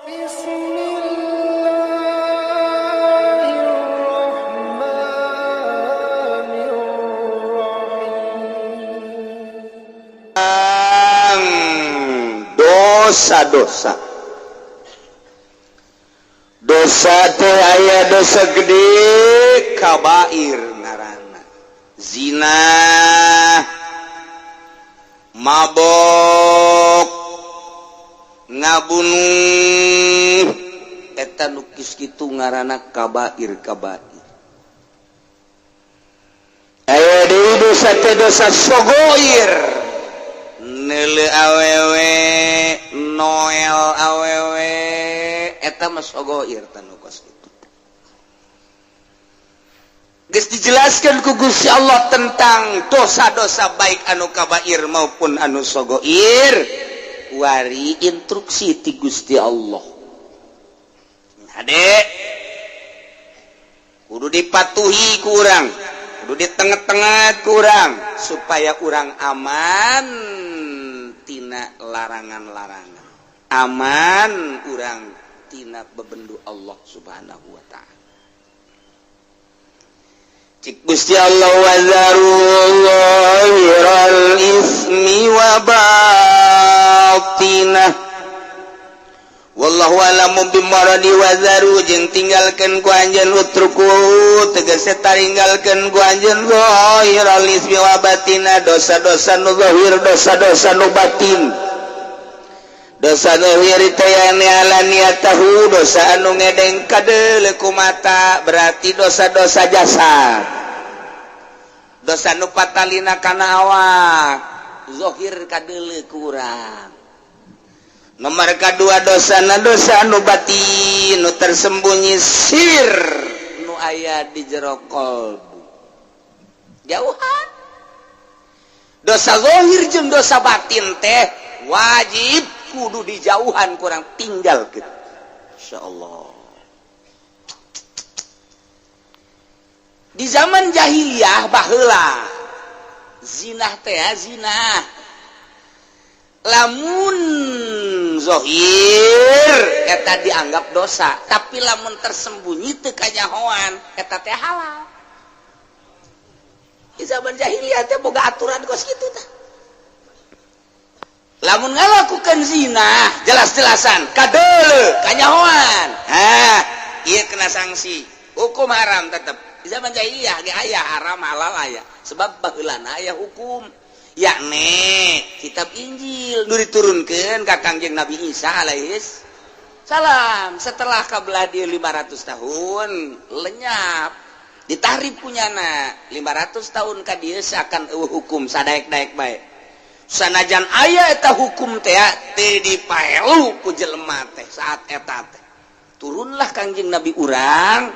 Bismillahirrahmanirrahim. Dosa-dosa, dosa teh aya dosa gede, kabair ngaranna, zina, mabok, ngabunuh, eta nu kos kitu ngaranna kabair. Kabair aya deui dosa teh dosa sogoir, neuleu awewe, noel awewe, eta mah sogoir. Tanu kos kitu geus dijelaskan ku Gusti Allah tentang dosa-dosa, baik anu kabair maupun anu sogoir. Wari instruksi ti Gusti Allah, Ade, kudu dipatuhi ku urang, kudu di tengah-tengah ku urang supaya urang aman tina larangan-larangan, aman urang tina bebendu Allah Subhanahu wa Ta'ala. Cik Gusti Allah, وذروا ظاهر الإثم وباطنه والله أعلم بمراده. وذروا jeung tinggalkeun ku anjeun, اتركوا tegese taringgalkeun ku anjeun, ظاهر الإثم وباطنه dosa-dosa nu zahir, dosa-dosa nu batin. Dosa zahir teh علانيته, dosa anu ngedeng kadeuleu ku mata, berarti dosa-dosa jasa, dosa nu patalina kana awak, zahir kadeuleu ku urang. Nomor kedua, dosa na dosa nu batin, nu tersembunyi, sir, nu aya di jero kolbu. Jauhan dosa zahir jeung dosa batin teh wajib kudu dijauhan, kurang tinggal gitu. Insyaallah di zaman jahiliyah baheula, zinah teh zina lamun zohir eta dianggap dosa, tapi lamun tersembunyi teu kanyahoan, eta teh halal. Di zaman jahiliyah teh boga aturan kos kitu tah. Lamun ngalakukan zina jelas-jelasan kadeuleu kanyahoan, ha ieu kena sanksi hukum haram tetep. Di zaman jahiliyah ge aya haram halal aya, sebab baheulana aya hukum, yakni kitab Injil nu diturunkeun ka Kangjeng Nabi Isa alaihis salam. Setelah kabelah dia 500 tahun lenyap, ditahrif punyana. 500 tahun ka dieu seakan euweuh hukum, sadaek-daek bae. Sanajan aya eta hukum teh, teu dipaelu ku jelema teh. Saat eta teh turunlah Kangjeng Nabi urang,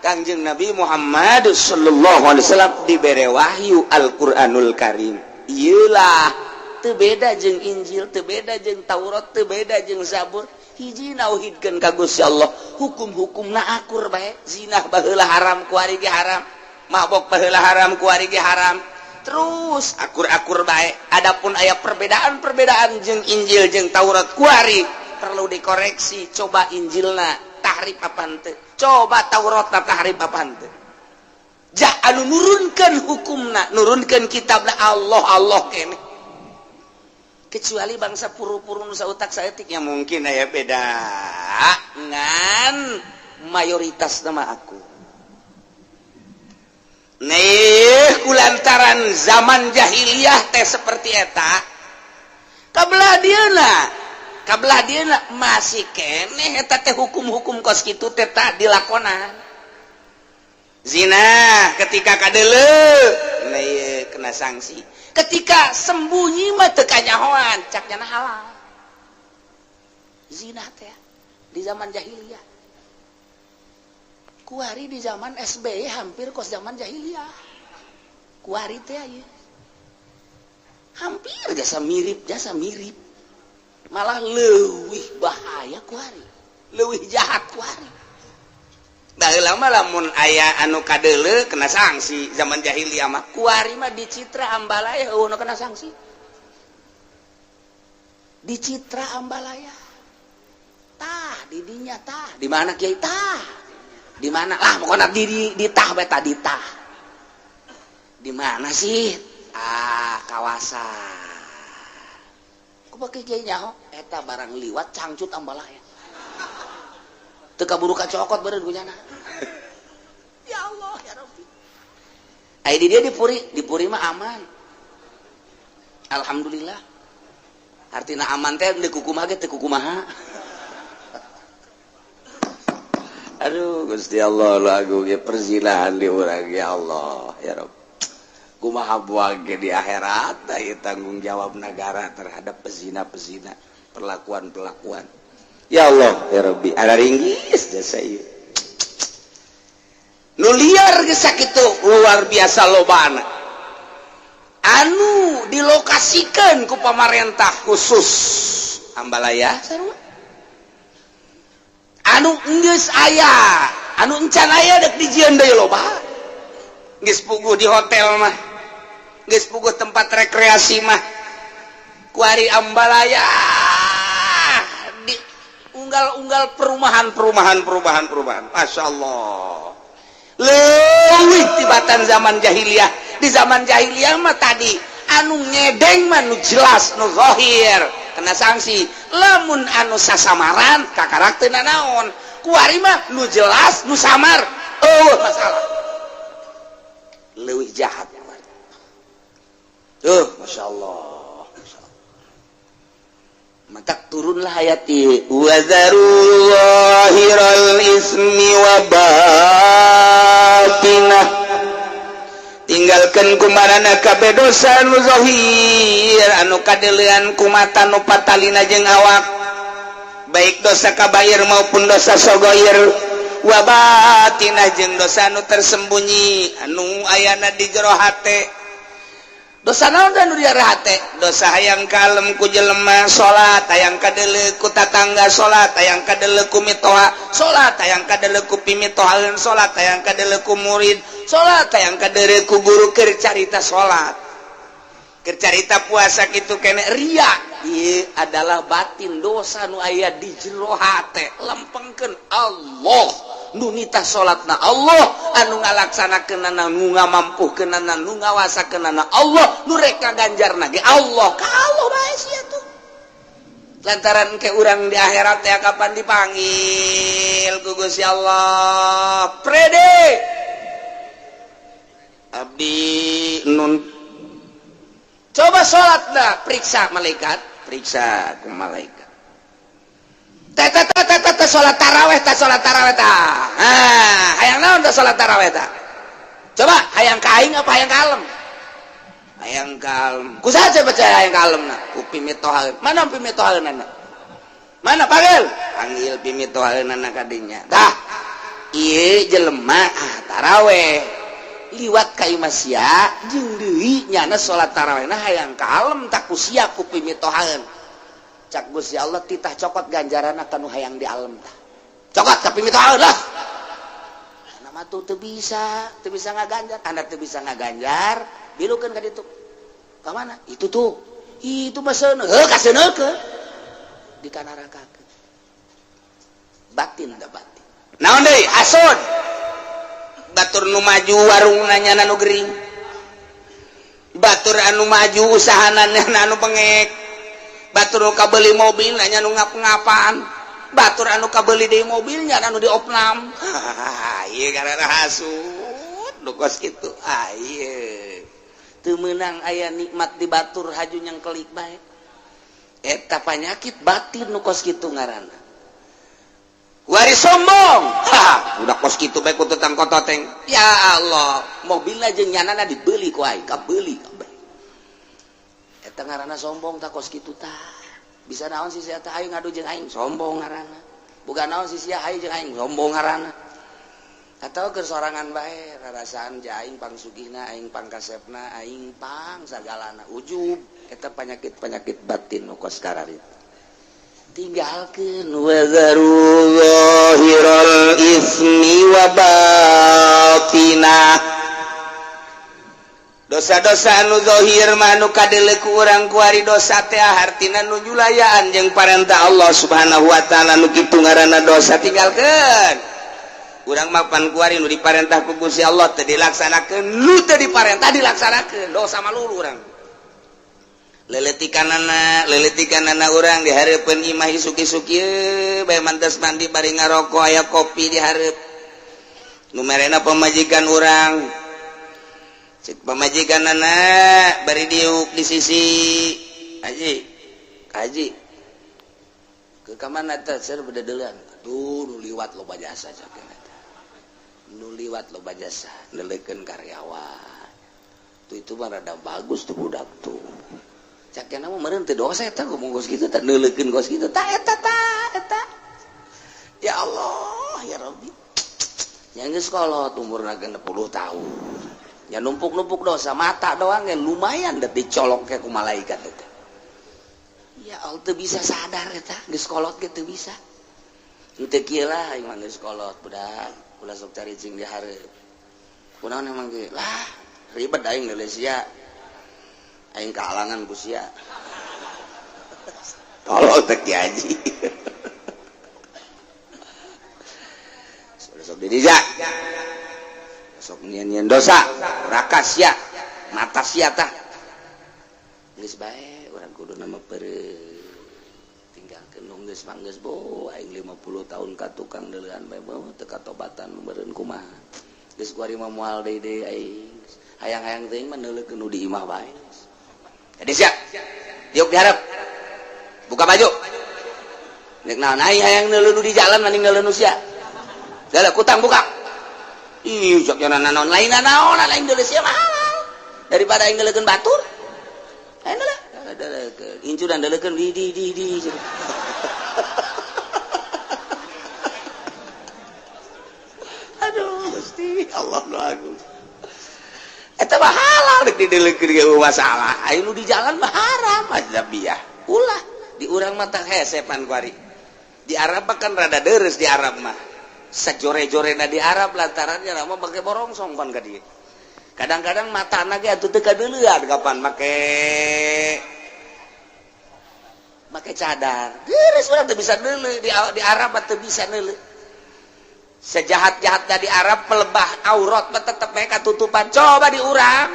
Kangjeng Nabi Muhammad sallallahu alaihi wasallam, dibere wahyu Al-Qur'anul Karim. Iyalah, teu beda jeung Injil, teu beda jeung Taurat, teu beda jeung Zabur, hiji, nauhidkeun ka Gusti Allah. Hukum-hukumna akur bae. Zinah baheula haram, kuari ge haram. Mabok baheula haram, kuari ge haram. Terus akur-akur bae. Adapun aya perbedaan-perbedaan jeung Injil jeung Taurat kuari, perlu dikoreksi. Coba Injilna tahrif apa henteu, coba Tauratna tahrif apa henteu. Jah anu nurunkan hukumna, nurunkan kitabna, Allah Allah kene. Kecuali bangsa puru-puru nu sautak saeutik ya mungkin aya beda, ngan mayoritas nama aku nih. Kulantaran zaman jahiliyah teh seperti eta, kabelah dieuna, kabelah dieuna masih keneh eta teh hukum-hukum kos kitu teh tak dilakonan. Zina ketika kadeuleu, nah ieu kena sanksi. Ketika sembunyi mah teu kanyahoan, cak nyana halal zina teh di zaman jahiliyah. Kuari di zaman SBY hampir kos zaman jahiliyah kuari teh ieu, hampir jasa mirip, jasa mirip, malah leuwih bahaya kuari, leuwih jahat kuari. Baheula mah lamun aya anu kadeuleu kena sanksi zaman jahiliyah mah. Kuari mah di Citra Ambalaya euweuh nu kena sanksi. Di Citra Ambalaya tah. Tah, di dinya tah. Di mana, Kiai? Tah, di mana lah pokoknya, di tah bae tah, di tah. Di mana sih? Ah, kawasan. Ku pakai kiai nyaho eta barang liwat cangcut ambalaya. Teu kaburu kacokot beureun ku nyana. Ya Allah, ya Rabbi. Aya di dia di Puri, di Puri mah aman. Alhamdulillah. Artina aman teh di kukumaha ge teu kukumaha. Aduh, Gusti Allah, lu agung ya perzinahan di urang, ya Allah, ya Rabb. Kumaha buang ge di akhirat ieu tanggung jawab negara terhadap pezina-pezina, perlakuan-perlakuan. Ya Allah, ya Rabbi, ada ringgis jasa ieu. Nu liar geus sakitu luar biasa lobana. Anu dilokasikeun ku pamarentah khusus Ambalaya sarua. Anu geus aya, anu encan aya dek dijieun deui loba. Geus puguh di hotel mah. Geus puguh tempat rekreasi mah. Kuari Ambalaya di unggal-unggal perumahan, perumahan, perumahan, perumahan. Masya Allah. Leuwih tibatan zaman jahiliyah. Di zaman jahiliyah mah tadi anu ngedeng mah nu jelas, nu zahir kena sanksi. Lamun anu sasamaran kakarak teu nanaon. Kuari mah nu jelas, nu samar euweuh masalah. Leuwih jahat. Tuh, Masya Allah. Masya Allah. Matak turunlah ayat ieu. Wadzaru zahiral ismi wa batinah. Tinggalkan kumarana kabeh dosa nu zahir anu kadeulean ku mata nu patalina jeung awak, baik dosa kabair maupun dosa sogoir, wa batinah jeung dosa anu tersembunyi anu ayana di jero hate. Dosa naon nu di jero hate? Dosa hayang kalem ku jelema salat, hayang kadeuleu ku tatangga salat, hayang kadeuleu ku mitoha salat, hayang kadeuleu ku pimitohaeun salat, hayang kadeuleu ku murid salat, hayang kadeuleu ku guru keur carita salat, keur carita puasa kitu kene ria. Ieu adalah batin, dosa nu aya di jero hate. Lempengkeun Allah nu nitah salatna, Allah anu ngalaksanakeunana, nu ngamampuhkeunana, nu ngawasakeunana, Allah nu rek ngaganjarna ge Allah. Ka Allah bae sia tuh, lantaran ke urang di akhirat teh kapan dipanggil ku Gusti Allah, "Prede abdi nun, coba salat dah." Periksa malaikat, periksa ku malaikat. Teh teh teh teh teh, salat taraweh teh, salat taraweh tah. Ah, hayang naon teh salat taraweh tah? Coba, hayang ka aing apa hayang kalem? Hayang kalem. Ku saha coba hayang kalem na? Ku pimitohaeun. Mana pimitohaeunana? Mana? Panggil, panggil pimitohaeunana kadinya. Tah, ieu jelema, ah, taraweh liwat ka imah sia jeung deui nyana salat tarawehna hayang kalem tak ku sia, ku pimitohaeun. Cak Gusti Allah, "Titah cokot ganjaran kanu hayang di alam tah, cokot ka pimitohaeun lah." Nama tuh teu bisa, teu bisa ngaganjar. Anda teu bisa ngaganjar, bilukeun ka ditu. Ka mana itu tuh? Itu mah seuneu heuh, kaseuneukeun di kanarakakeun. Batin da, batin naon deui? Hasud. Batur nu maju warung nanya nu gering, batur anu maju usahana anu pengek, batur nu kabeli mobil nanya nu ngap-ngapan, batur anu kabeli deui mobilnya anu diopnam. Ieu karena hasud nu kos kitu. Ah, ieu teu meunang aya nikmat di batur, haju nyang kelik bae. Eta panyakit batin nu kos kitu ngaranna. Wari sombong. Ha, udah kos kitu bae ku tutang kototeng. Ya Allah, mobilna jeung nyanana dibeli ku aing, kabeli kabeh. Eta ngaranna sombong tah kos kitu tah. Bisa naon sih sia teh, aing ngadu jeung aing, sombong ngaranna. Bukan naon sih sia, aing jeung aing, sombong ngaranna. Atau keur sorangan bae rarasaan ja aing pangsugihna, aing pangkasepna, aing pang sagalana, ujub. Eta penyakit-penyakit batin nu kos kararitu. Tinggalkeun. Wadzaru zahiral ismi wa batinah. Dosa-dosa anu zahir mah nu kadeuleu ku urang kuari dosa teh hartina nu nyulayaan jeung parentah Allah Subhanahu wa taala, nu kitu ngaranna dosa, tinggalkeun. Urang mah pan kuari nu diparentah ku Gusti Allah teu dilaksanakeun, nu teu diparentah dilaksanakeun, dosa malulu urang. Leletikanana, leletikanana urang di hareupeun imah isuk-isuk ieu bae mantas mandi bari ngarokok, aya kopi di hareup nu merena pamajikan urang. Cek pamajikan anak bari diuk di sisi, "Haji, haji, ke kamana teh?" "Ser bededeulan aduh, nu liwat loba jasa," cek eta, "nu liwat loba jasa neuleukeun karyawan tuh, itu mah rada bagus tuh budak tuh," cak mah. Meureun teu dosa eta ngomong kos kitu teh, neuleukeun kos kitu tah eta tah eta. Ya Allah ya Rabbi, yang geus kolot umurna 60 tahun ya numpuk-numpuk dosa, mata doang ya lumayan deh dicolok kayak ku malaikat eta. Ya Allah, teu bisa sadar eta, geus kolot ge teu bisa. Henteu kieu lah aing mah, geus kolot budak ulah sok caricing di hareup. Kunaon emang ge lah, ribet aing deuleu sia, aing kahalangan ku sia. Tolol teh Ki Haji. Sok didija, sok nyian-nyian dosa rakas sia, mata sia tah. Geus bae urang kudu nama pere tinggalkeun nu geus mah geus. Bo aing 50 tahun ka tukang deuleuan bae, bo teu katobatan meureun kumaha. Geus kuari mah moal deui deui aing, hayang-hayang teuing mah neuleukeun nu di imah bae. Jadi sia diuk diharap, buka baju. Nek naon aing hayang neuleuh nu di jalan mending neuleuh nu sia. Dalah kutang buka. Ih, cok naon lain naon lain deuleuh sia mah halal. Daripada aing neuleukeun batur. Aing deuleuh. Deuleukeun. Incu dan deuleukeun di di di di. Aduh, Gusti Allah nu agung. Eta mah halal rek dideleukeun ge masalah. Aing nu di jalan mah haram ajnabiyah. Ulah di urang mah tah hese pan kuari. Di Arab mah kan rada deres, di Arab mah. Sajore-jorena di Arab lantarannya nama pakai borongsong pan ka dieu. Kadang-kadang matana ge atuh teu kadeuleuan kapan make make cadar. Deres urang teu bisa neuleuh di Arab mah teu bisa neuleuh. Sejahat-jahatnya di Arab pelebah aurat mah tetep mereka tutupan. Coba di urang.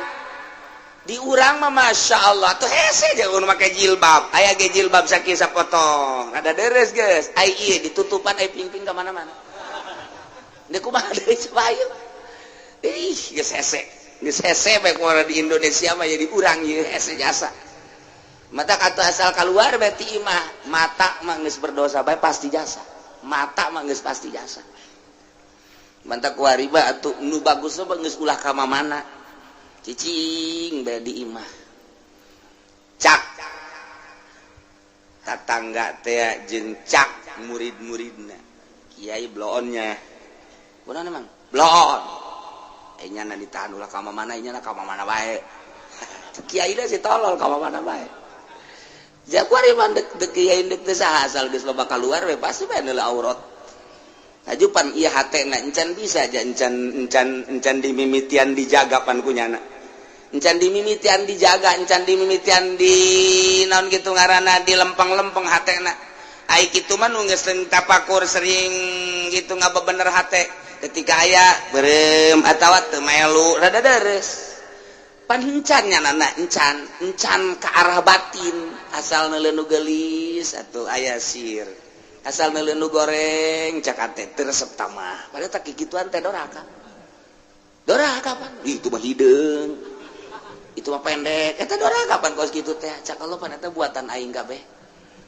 Di urang mah masya Allah tuh hese jeung make jilbab. Aya ge jilbab sakieu sapotong. Rada deres geus. Ai ieu ditutupan, ai pingping ka mana-mana. Deuk kumaha deui coba ayo. Ih, geus hese. Geus hese bae kumaha di Indonesia mah, jadi urang ieu hese jasa. Mata kata asal keluar berarti imah mata mah geus berdosa bae pasti jasa. Mata mah geus pasti jasa. Mantap kuari mah atuh nu bagus mah geus ulah ka mana. Cicing bae di imah. Cak tatangga teh jeung cak murid-muridna. Kiai bloonnya. Kunaon emang? Bloon. Nya ditahan ulah ka mana, nya ka mana bae. Kiai si tolol ka mana bae. Jakuari mah dek dek kiai dek teu saha asal geus loba kaluar we pasti bae neuleuh aurat. Hajupan ieu hatena encan bisa aja encan encan encan dimimitian dijaga pan kunyana. Encan dimimitian dijaga, encan dimimitian di naon kitu ngaranna di lempeng-lempeng hatena. Ai kitu mah nu geus tapakur sering gitu ngabebener hate. Ketika aya beureum atawa teu melu rada deres. Pan encan nya nana encan, encan ke arah batin asal neuleuh nu geulis atuh aya sir. Asal neuleuh nu goreng cak teh teu resep tamah. Padahal tak kikituan teh doraka. Doraka pan. Ih, itu mah hideung. Itu mah pendek. Eta doraka pan kos kitu teh. Cak Allah pan eta buatan aing kabeh.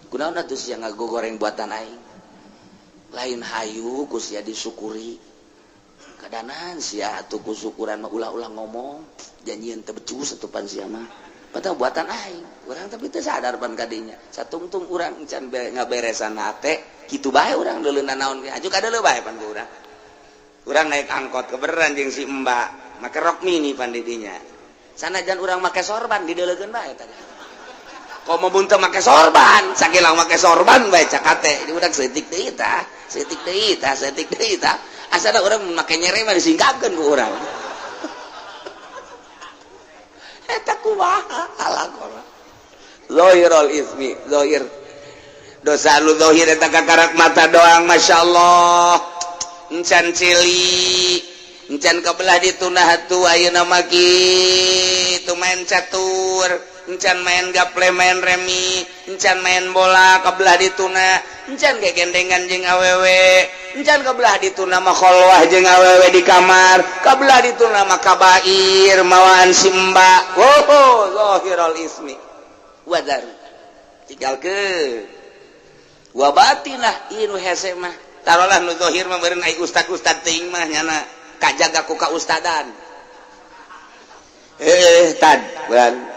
Kunaon atuh sia ngagogoreng buatan aing. Lain hayu ku sia disyukuri. Kadanan sia atuh ku syukuran mah ulah-ulah ngomong. Janjian teu becus atuh pan sia mah. Padahal buatan aing. Urang tapi teu sadar pan kadinya. Satungtung urang encan ngaberesan hate, kitu bae urang deuleunan naon ge. Aju kadeuleu bae pan ku urang. Urang naik angkot kebeneran jeung si Mbak, make rok mini pan di dinya. Sanajan urang make sorban dideuleukeun bae tadi. Komo mun teu make sorban, sakilang make sorban bae cak hate. Di urang seutik deui tah, seutik deui tah, seutik deui tah. Asana urang make nyere mah disingkapkeun ku urang. Eta kumaha alakona zahirul ismi, zahir dosa lu zahir eta kakarak mata doang. Masya Allah, encan cili, encan kebelah ditunah atuh. Ayeuna mah kitu, main catur encan, main gaple, main remi encan, main bola kebelah dituna encan, gegendengan jeung awewe encan, kebelah dituna mah kholwah jeung awewe di kamar, kebelah dituna mah kabair mawaan simba. Oh, zahirul ismi wadaru, tinggalkeun, wa batinah. Ieu nu hese mah tarolah nu zahir mah meureun ai ustad-ustad teuing mah nyana kajaga ku kaustadan. Eh, tad bulan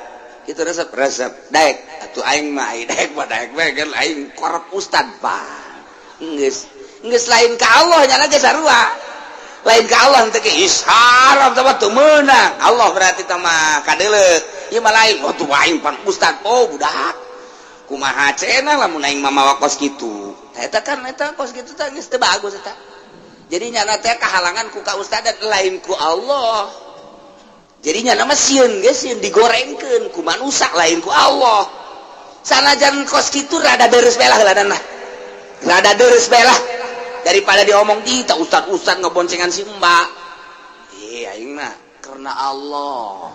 itu resep resep daek atuh aing mah, ai daek mah daek we kan aing korep ustad. Pak, geus geus lain ka Allah nyana ge sarua, lain ka Allah teh ge is haram teh mah teu meunang Allah, berarti teh mah kadeuleuk ieu mah lain. Oh, tuh aing pan ustad. Oh, budak kumaha cenah lamun aing mah mawa kos kitu? Eta kan eta kos kitu teh geus teu bagus eta. Jadi nyana teh kahalangan ku kaustadan, lain ku Allah. Jadi nyana mah sieun ge, sieun digorengkeun ku manusia, lain ku Allah. Sanajan kos kitu rada deres belah lah, lah rada deres belah daripada diomong di tak ustad-ustad ngeboncengan si mbak. Iya, aing mah karena Allah,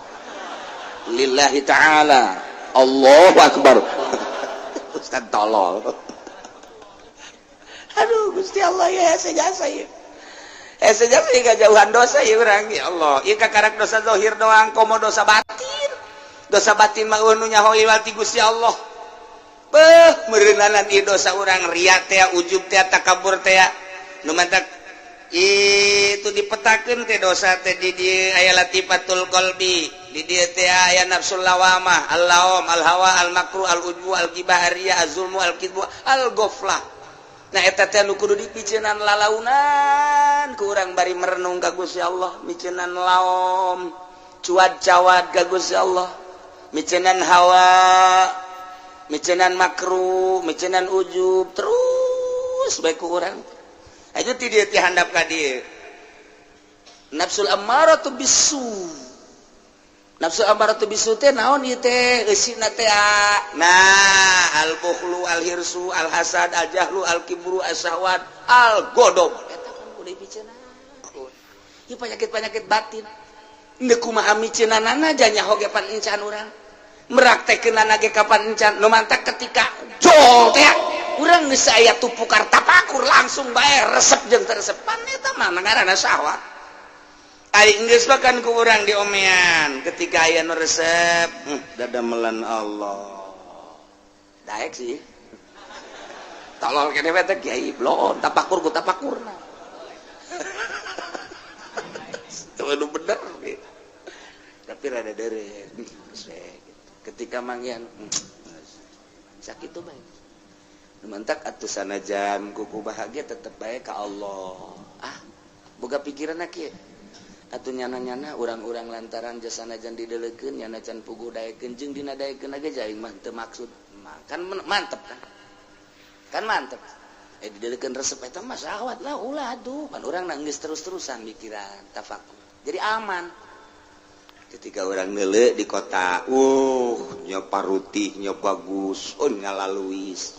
lillahi ta'ala. Allahu akbar, ustad tolol. Aduh Gusti Allah ya, jasa ya, hese jasa ya, jauhan dosa ya urang. Ya Allah, ieu kakarak dosa zahir doang, komo dosa batin. Dosa batin mah nu nyaho ti Gusti Allah. Beuh, meureunanan ieu dosa urang, ria teh, ujub teh, takabur teh. Nu mantak itu dipetakeun teh dosa teh di dieu aya latifatul qalbi, di dieu teh aya nafsul lawamah, al-laum, al-hawa, al-makru, al-ujbu, al-ghibah, riya, az-zulmu, al-kidbu, al-ghaflah. Nah, eta teh nu kudu dipiceunan lalaunan ku urang bari merenung ka Gusti Allah, miceunan laom, cuad cawad ka Gusti Allah, miceunan hawa, miceunan makruh, miceunan ujub terus bae ku urang. Aja ti dieu ti handap ka dieu nafsul ammaratu bisu. Nafsu ammaratu bisu teh naon ieu teh eusina teh? Nah, al bukhlu, al hirsu, al hasad, al jahlu, al kibru, as syahwat, al godob. Eta kan kudu dipiceunan ieu penyakit-penyakit batin. Ndek kumaha miceunanana nyaho ge pan encan, urang meraktekeunana ge kapan encan. Nu mantak ketika jol teh urang geus aya tupukar tapakur, langsung bae resep jeung teu resep pan eta mah ngaranna syahwat. Ari geus bahkan ku urang diomean ketika aya nu resep, dadamelan Allah daek sih, tolol kene teh kiai bloon tapakur ku tapakurna. Itu bener gitu. Tapi rada dere gitu. Ketika manggihan sakit tuh baik mentak atuh, sanajan kuku bahagia tetep baik ke Allah. Ah, boga pikiran kieu atuh, nyana-nyana urang-urang lantaran jasanajan didelekeun, nyana can puguh daekeun jeung dina daekeun ge aing mah teu maksud kan mantep kan, kan mantep. Eh, didelekeun resep eta mah syahwat lah, ulah atuh pan urang geus terus-terusan mikiran tafakur, jadi aman. Ketika orang nele di kota, nya parutihnya bagus, oh, nyalaluis,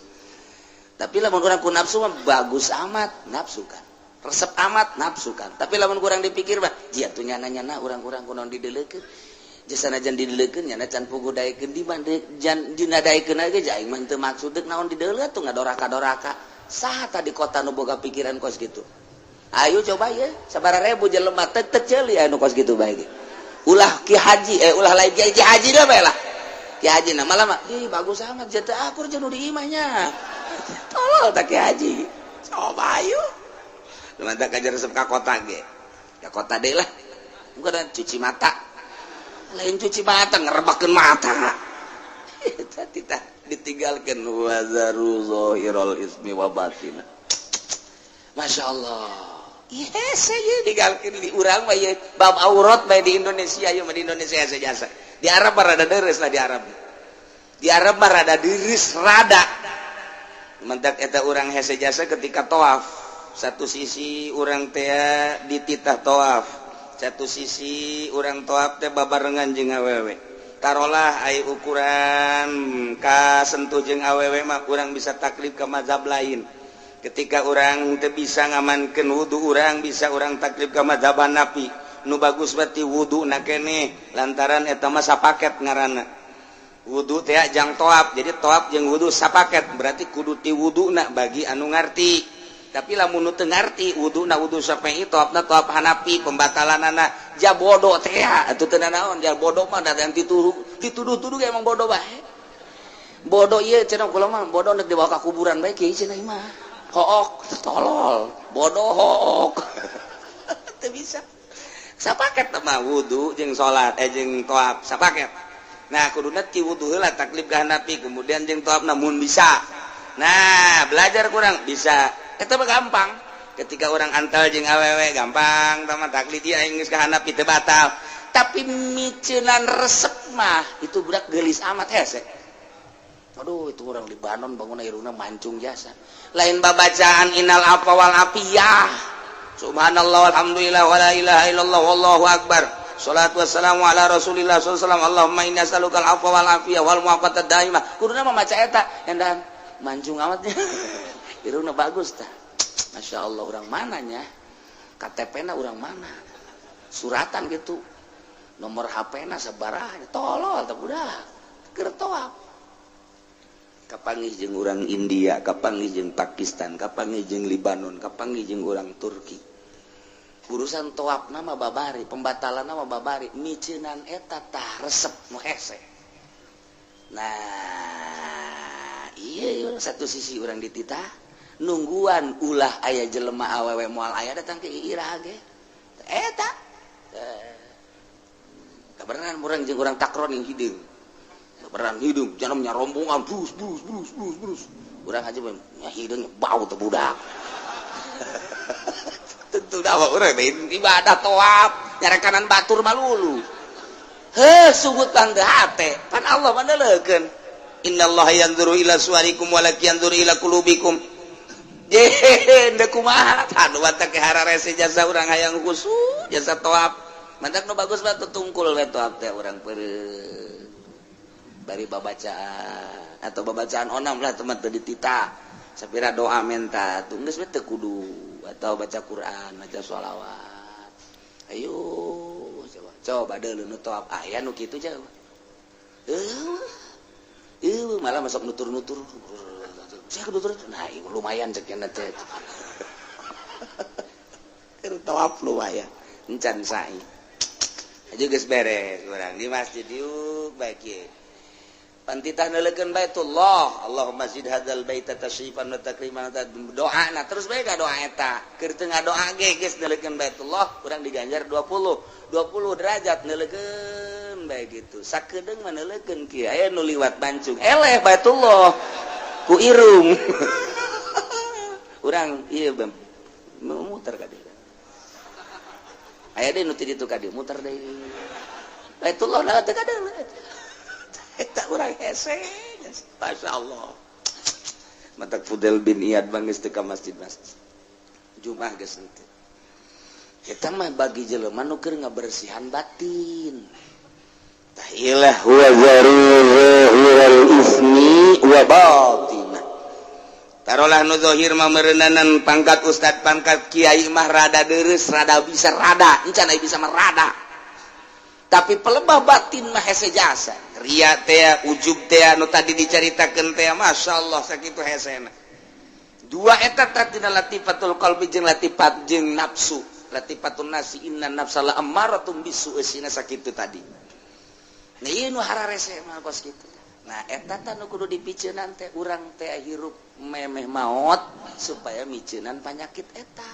tapi lamun urang ku nafsu mah bagus amat nafsu kan, resep amat nafsu kan. Tapi lamun kurang dipikir mah jia tuh nyana-nyana urang-urang kunaon didelekeun, jasanajan didelekeun nyana can puguh daekeun, di jan dina daekeun ge aing mah teu maksud, deuk naon dideuleu tuh ngadoraka-doraka. Saha tadi kota nu boga pikiran kos gitu? Ayo coba ya, sabaraha ribu jelema teu teu ceuli anu kos gitu bae ge. Ulah ki haji, eh, ulah lain ki haji dah bae lah. Ki haji nah malah mah ih bagus amat jatuh akur jeung nu di imahnya. Tolol tak ki haji. Coba ayo. Mantap kajar resep ka kota ge. Ka kota deui lah. Bukan cuci mata. Lain cuci mata, ngerebakeun mata. Eta titah ditinggalkeun wazaru zahirul ismi wa batina. Masya Allah. Yes, saya ditinggalkeun di urang mah ieu bab aurat bae di Indonesia ieu mah, di Indonesia jasa. Di Arab mah rada deres lah di Arab. Di Arab mah rada deres rada. Mentak eta urang hese jasa ketika tawaf. Satu sisi urang teh dititah tawaf, satu sisi urang tawaf teh babarengan jeung awewe. Tarolah ai ukuran kasentuh jeung awewe mah urang bisa taklid ke mazhab lain. Ketika urang teu bisa ngamankeun wudu, urang bisa urang taklid ke mazhab Hanafi. Nu bagus berarti wudu na keneh, lantaran eta mah sapaket ngaranna. Wudu teh jang toap, jadi toap jeung wudu sapaket, berarti kudu ti wuduna bagi anu ngarti. Tapi lamun nu teu ngarti, wuduna wudu Syafi'i, toapna toap Hanafi, pembatalanana ja bodoh teh atuh teu nanaon. Ja bodoh mah da yang dituduh dituduh-tuduh emang bodoh bae. Bodoh ieu cenah kula mah bodoh, nek dibawa ka kuburan bae kieu cenah mah. Hook, tolol, bodoh hook. Teu bisa. Sapaket mah wudu jeung salat jeung toap sapaket. Nah, kuduna ti wudu heula taklid ka Hanafi, kemudian jeung toap namun bisa. Nah, belajar kurang bisa. Eta mah gampang. Ketika orang antal jeung awewe gampang, tama taklid dia aing geus ka Hanafi teu batal. Tapi miceunan resep mah itu budak geulis amat hese. Aduh, itu orang Libanon bangun irungna mancung jasa. Lain babacaan innal afwa wal afiyah. Subhanallah, alhamdulillah, wala ilaha illallah, wallahu akbar. Salatu wassalamu ala Rasulillah sallallahu alaihi wasallam. Allahumma inni as'aluka al-afwa wal afiyah wal mu'afata daimah. Kuduna mah maca eta, endan mancung amatnya. Irungna bagus tah. Masya Allah, orang mananya? KTP na orang mana? Suratan gitu. Nomor HP na sabaraha? Tolol tah budak. Keur toap. Kapanggih jeung urang India, kapanggih jeung Pakistan, kapanggih jeung Libanon, kapanggih jeung urang Turki. Urusan toap nama babari, pembatalan nama babari, miceunan eta tah resep nu hese. Nah, iya, satu sisi urang dititah nungguan ulah aya jelema awewe moal aya datang ke iraha ge. Eta. Kabeneran urang jeung urang takron yang hideung. Kabeneran hideung, jangan rombongan brus brus brus brus brus. Urang aja nya hideung bau teh budak. Tentu dah urang ibadah toap nyarekanan batur malulu. Heh, sugut pan teu hate, pan Allah mah neuleukeun. Innallaha yanzuru ila suwarikum walakin yanzuru ila qulubikum. Je, deuk kumaha? Aduh, teh hararese jasa urang hayang khusyuk jasa toap. Mantak nu bagus mah tungkul we toap teh urang peureum. Bari babacaan atau babacaan onam lah teman teu ditita. Sapira doa menta tuh geus we teu kudu atau baca Quran, baca sholawat. Ayo coba coba deuleu nu toap aya nu kitu coba. Malah masuk nutur-nutur. Saya nutur, nah lumayan cek teh. Keur toap lumayan. Encan sa'i. Aja geus beres urang di masjid yuk baik ye. Pantitah neuleukeun Baitullah, Allahumma zid hadzal baita tasyrifan wa takriman, doa nah terus bae ka doa eta. Keur teu ngadoa ge geus neuleukeun Baitullah, urang diganjar 20 20 derajat neuleukeun bae gitu. Sakedeung mah neuleukeun kieu aya nu liwat bancung. Eleh Baitullah ku irung. Urang ieu muter ka dieu. Aya deui nu ti ditu ka dieu muter deui. Baitullah na teu kadeuleu. Eta urang hese. Masya Allah. Matak Fudel bin Iyad bangis teu ka masjid-masjid. Jumat geus henteu. Eta mah bagi jelema nu keur ngabersihan batin. Tah ilah wa zahiral ismi wa batinah. Tarolah nu zahir mah meureunanan pangkat ustad, pangkat kiai mah rada deureuss, rada bisa rada, encan aya bisa mah rada. Tapi pelebah batin mah hese jasa. Ria teh, ujub teh nu tadi dicaritakeun teh, Masya Allah sakitu hesena. Dua eta tina latifatul qalbi jeung latifat jeung nafsu. Latifatun nafsi, inna nafsa la ammaratum bisu eusina sakitu tadi. Nah ieu nu hararese mah kos kitu. Nah eta tah nu kudu dipiceunan teh urang teh hirup memeh maot supaya miceunan panyakit eta.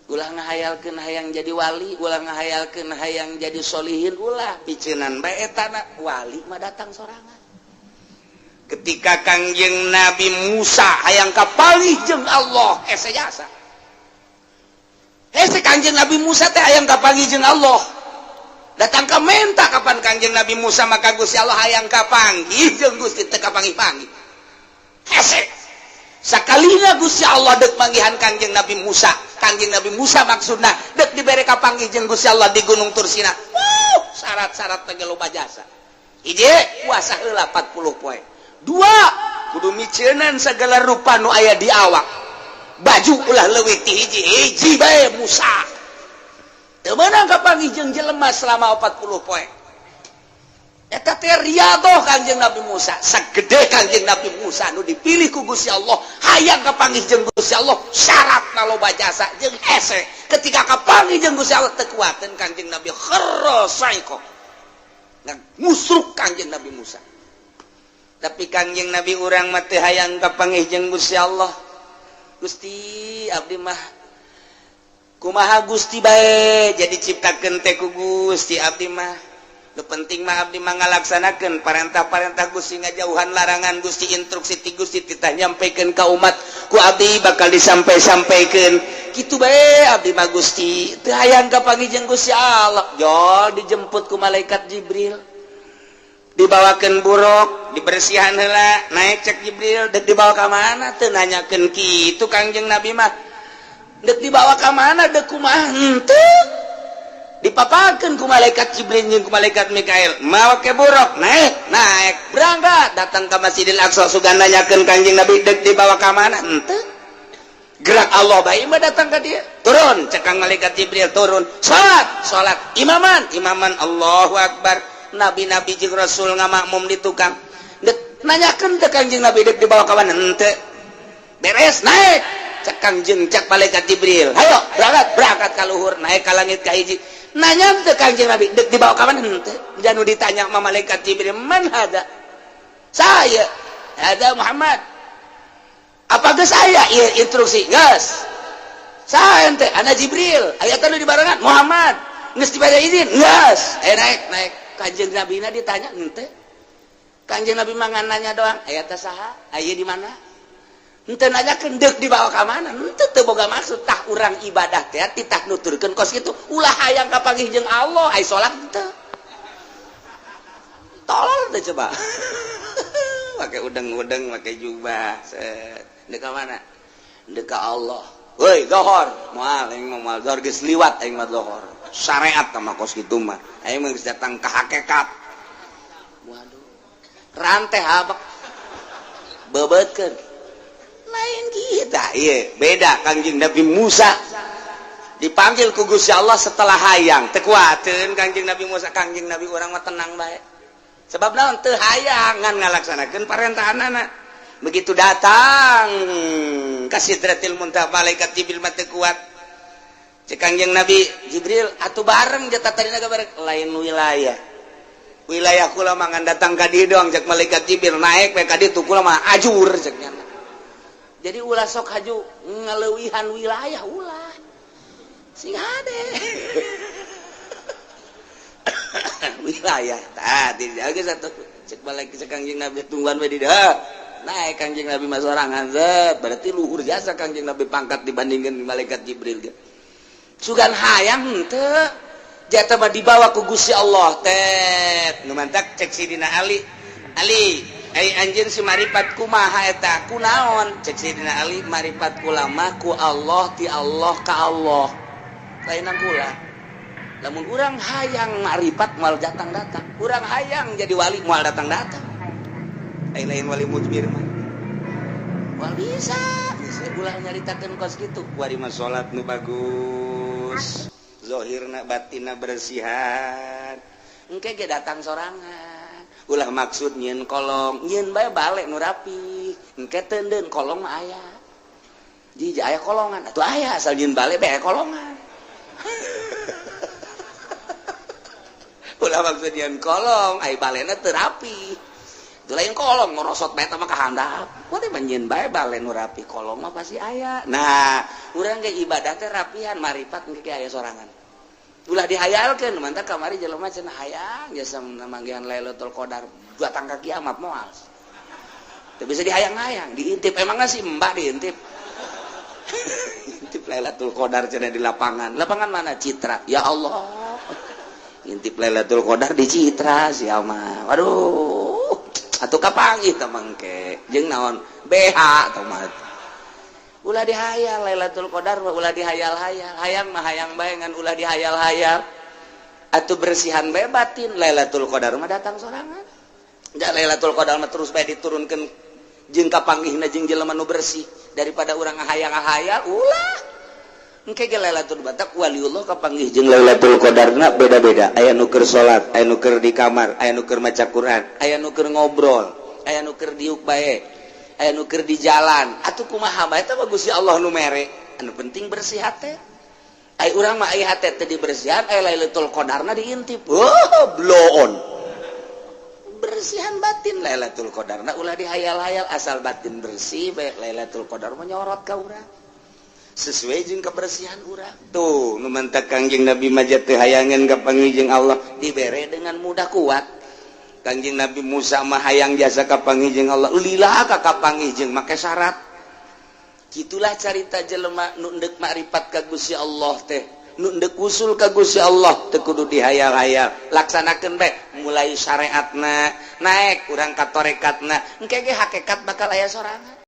Ulah ngahayalkeun hayang jadi wali, ulah ngahayalkeun hayang jadi solihin, ulah piceunan bae eta na wali mah datang sorangan. Ketika Kangjeng Nabi Musa hayang kapanggih jeung Allah, hese jasa. Hese Kangjeng Nabi Musa teh hayang kapanggih jeung Allah. Datang ka menta kapan Kangjeng Nabi Musa maka Gusti Allah hayang kapanggih jeung Gusti teu kapanggih-panggih. Hese. Sakalina Gusti Allah dek manggihan Kangjeng Nabi Musa. Kangjeng Nabi Musa maksudna dek dibere kapanggih jeung Gusti Allah di Gunung Tursina. Wuh, Syarat-syarat teh loba jasa. Hiji, puasa heula 40 poe. Dua, kudu miceunan segala rupa nu aya di awak. Baju ulah leuwih ti hiji, hiji bae Musa. Teu meunang kapanggih jeung jelema selama 40 poe. Eta teh riyadoh Kangjeng Nabi Musa. Sagede Kangjeng Nabi Musa nu dipilih ku Gusti Allah, hayang kapanggih jeung Gusti Allah, syaratna loba jasa jeung hese. Ketika kapanggih jeung Gusti Allah teu kuateun Kangjeng Nabi, kharra saiqo. Ngusruk Kangjeng Nabi Musa. Tapi Kangjeng Nabi urang mah teu hayang kapanggih jeung Gusti Allah. Gusti abdi mah kumaha Gusti bae jadi ciptakeun teh ku Gusti abdi mah. Nu penting mah abdi mah ngalaksanakeun parentah-parentah Gusti, ngajauhan larangan Gusti, instruksi ti Gusti titah nyampaikan ka umat ku abdi bakal disampai-sampaikeun. Kitu bae abdi mah Gusti, teu hayang kapanggih jeung Gusti Allah. Jol dijemput ku malaikat Jibril. Dibawakeun buruk, dibersihan heula, naik cek Jibril, dek dibawa ka mana? Teu nanyakeun kitu Kangjeng Nabi mah. Dek dibawa ka mana? Dek kumaha? Henteu. Dipapakeun ku malaikat Jibril jeung ku malaikat Mikail. Mawa ke buruk, naik, naik, berangkat, datang ke Masjidil Aqsa sugan nanyakeun Kangjeng Nabi dek dibawa ka mana? Henteu. Gerak Allah bae mah datang ka dia. Turun, cek kang malaikat Jibril turun. Salat, salat, imaman, imaman, Allahu Akbar. Nabi-nabi jeung Rasul ngamakmum di tukang. Dek nanyakeun teh Kangjeng Nabi dek dibawa ka mana? Henteu. Beres, naik. Cek Kangjeng, cek malaikat Jibril. Hayo, berangkat, berangkat ka luhur, naik ka langit ka hiji. Nanya teh Kangjeng Nabi dek dibawa ka mana? Henteu. Janu ditanya sama malaikat Jibril, "Man hada?" Saya. Hada Muhammad. Apa geus aya ieu instruksi? Geus. Saya ente, ana Jibril. Aya teh nu dibarengan Muhammad. Geus dibaca izin? Geus. Eh naik, naik. Kanjeng Nabi na ditanya henteu. Kanjeng Nabi mah ngan nanya doang, aya teh saha? Aya di mana? Henteu nanyakeun deuk dibawa ka mana? Henteu, teu boga maksud. Tah urang ibadah teh titah nuturkeun kos kitu, ulah hayang kapanggih jeung Allah, ai salat henteu. Tolol teh coba. Pakai udeng-udeng, pakai jubah, set. Deuk ka mana? Deuk ka Allah. Woi, zohor. Moal aing mah moal zohor, geus liwat aing mah zohor. Syariat mah kos kitu mah. Aing mah geus datang ka hakikat. Waduh. Rantai habak. Bebeutkeun. Lain kita, iya, beda Kangjeng Nabi Musa. Dipanggil ku Gusti Allah setelah hayang, teu kuateun Kangjeng Nabi Musa. Kangjeng Nabi urang mah tenang bae. Sebab naon? Teu hayang ngan ngalaksanakeun parentahanana. Begitu datang ka Sidratil Muntaha, malaikat Jibril mah teu kuat. Cek Kangjeng Nabi Jibril, atuh bareng jatah tadina bareng lain wilayah. Wilayah kula mah ngan datang ka dieu doang cek malaikat Jibril, naik we ka ditu kula mah ajur cek nya. Jadi ulah sok haju ngaleuwihan wilayah ulah. Sing hade. Wilayah tah tidak satu cek balik cek Kangjeng Nabi tungguan we di dieu. Naik Kangjeng Nabi mah sorangan zet, berarti luhur jasa Kangjeng Nabi pangkat dibandingkan malaikat Jibril ge. Sugan hayang henteu. Jata mah dibawa ku Gusti Allah tet. Nu mantak cek Sidina Ali. Ali, ai anjeun si maripat kumaha eta? Kunaon? Cek Sidina Ali, maripat kula mah ku Allah ti Allah ka Allah. Lainan kula. Lamun urang hayang maripat moal datang-datang. Urang hayang jadi wali moal datang-datang. Lain lain wali mujbir mah. Moal bisa. Geus ulah nyaritakeun kos kitu. Kuari mah salat nu bagus. Zohirna batinna bersihan. Engke ge datang sorangan. Ulah maksud nyieun kolong, nyieun bae balik nu rapi. Engke teundeun kolong mah aya. Jiji aya kolongan, atuh aya asal nyieun balik bae kolongan. Ulah maksud nyieun kolong, ai balena teu rapi. Itu lain kolong ngorosot bae mah ka handap. Kuari mah nyieun bae bale nu rapi, kolong mah pasti aya. Nah, urang ge ibadah teh rapihan, maripat engke ge aya sorangan. Ulah dihayalkeun, mantap kamari jelema cenah hayang jasa manggihan Lailatul Qadar datang ka kiamat moal. Teu bisa dihayang-hayang, diintip emangna si Mbak diintip. Intip Lailatul Qadar cenah di lapangan. Lapangan mana? Citra. Ya Allah. Intip Lailatul Qadar di Citra sia mah. Waduh. Atuh kapanggih teh mangke. Jeung naon? BH tah mah. Ulah dihayal Lailatul Qadar mah ulah dihayal-hayal. Hayang mah hayang bae ngan ulah dihayal-hayal. Atuh bersihan bae batin, Lailatul Qadar mah datang sorangan. Ja Lailatul Qadar mah terus bae diturunkeun jeung kapanggihna jeung jelema nu bersih daripada urang ngahayal-ngahayal ulah. Engke ge Lailatul Batak waliullah kapanggih jeung Lailatul Qadarna beda-beda. Aya nu keur salat, aya nu keur di kamar, aya nu keur maca Quran, aya nu keur ngobrol, aya nu keur diuk bae, aya nu keur di jalan. Atuh kumaha bae eta mah Gusti Allah nu mere. Anu penting bersih hate. Ai urang mah aya hate teh dibersihan, aya Lailatul Qadarna diintip. Oh, bloon. Bersihan batin Lailatul Qadarna ulah dihayal-hayal, asal batin bersih bae Lailatul Qadar menyorot ka urang. Sesuai jeung kebersihan urang. Tuh, nu mantak Kangjeng Nabi mah teu hayangeun kapanggih jeung Allah dibere dengan mudah kuat. Kangjeng Nabi Musa mah hayang jasa kapanggih jeung Allah, lila ka kapanggih jeung make syarat. Gitulah carita jelema nu endek makrifat ka Gusti Allah teh, nu endek usul ka Gusti Allah teu kudu dihayal-hayal, laksanakeun bae mulai syariatna naik urang ka torekatna, engke ge hakikat bakal aya sorangan.